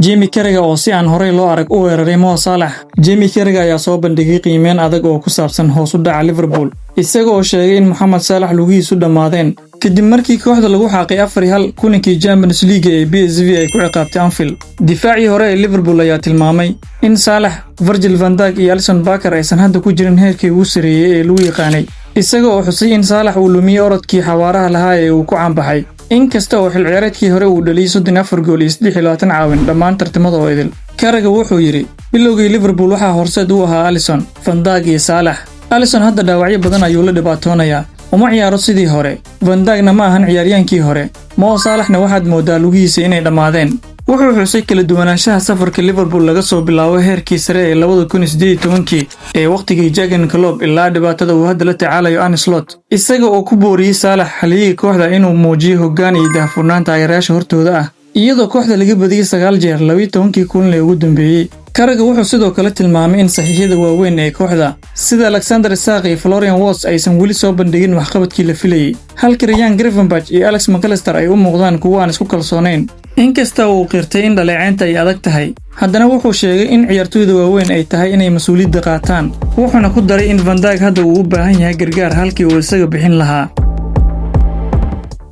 Jamie Carragher oo si aan horey loo arag u weeraray Mo Salah. Jamie Carragher ayaa soo bandhigay qiimeyn adag oo ku saabsan hoos u dhaca Liverpool, isaga oo sheegay in Mohamed Salah lugihiisu dhammaadeen kadib markii kooxda lagu xaaqay 4-1 kulankii Champions League ee PSV ay ku ciqaabtay Anfield. Difaacii hore ee Liverpool ayaa tilmaamay in Salah, Virgil van Dijk iyo Alisson Becker aysan hadda ku jirin heerkii ugu sareeyay ee lagu yaqaanay, isaga oo xusay in Salah uu lumiyey orodkii xawaaraha lahaa ee uu ku caanbaxay, inkasta oo xil ciyaareedkii hore uu dhaliyey 34 gool iyo 23 caawin dhammaan tartamada oo idil. Carragher wuxuu yidhi: "Bilowgii Liverpool waxaa horseed u ahaa Alisson, Van Dijk iyo Salah. Alisson hadda dhaawacyo badan ayuu la dhibaatoonayaa, uma ciyaaro sidii hore. Van Dijkna ma ahan ciyaaryaankii hore. Mo Salahna waxaad mooddaa lugihiisa inay dhammaadeen." Wuxuu xusay kala duwanaanshaha safarka Liverpool laga soo bilaabo heerkii sare ee 2018-kii ee wakhtigii Jurgen Klopp ilaa dhibaatada uu hadda la tacaalayo Arne Slot, isaga oo ku booriyey Salah, halyeeyga kooxda, inuu muujiyo hoggaan iyo daahfurnaan taageerayaasha hortooda ah, iyadoo kooxda laga badiyey 9 jeer 12-kii kulan ee ugu dambeeyey. Carragher wuxuu sidoo kale tilmaamay in saxiixyada waaweyn ee kooxda sida Alexander Isak iyo Florian Wirtz aysan weli soo bandhigin waxqabadkii la filayey, halka Ryan Gravenberch iyo Alex Mac Allister ay u muuqdaan kuwo aan isku kalsoonayn. Inkasta uu qirtay in dhaleeceynta ay adag tahay, haddana wuxuu sheegay in ciyaartoyda waaweyn ay tahay inay mas'uuliyadda qaataan, wuxuuna ku daray in Van Dijk hadda uu u baahan yahay gargaar halkii uu isaga bixin lahaa.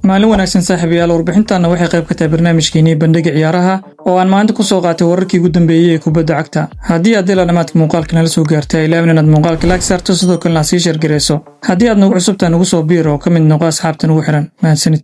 Maalin wanaagsan, saaxiibayaal. Warbixintanna waxay qayb ka tahay barnaamijkeenii Bandhiga Ciyaaraha oo aan maanta ku soo qaatay wararkii ugu dambeeyey ee kubadda cagta. Haddii aad ilaa dhamaadka muuqaalka nala soo gaartay, ilaawin inaad muuqaalka like saarto, sidoo kalena aad sii share gareyso. Haddii aad nagu cusubtaa, nagu soo biir oo ka mid noqo asxaabta nagu xiran. Mahadsanid.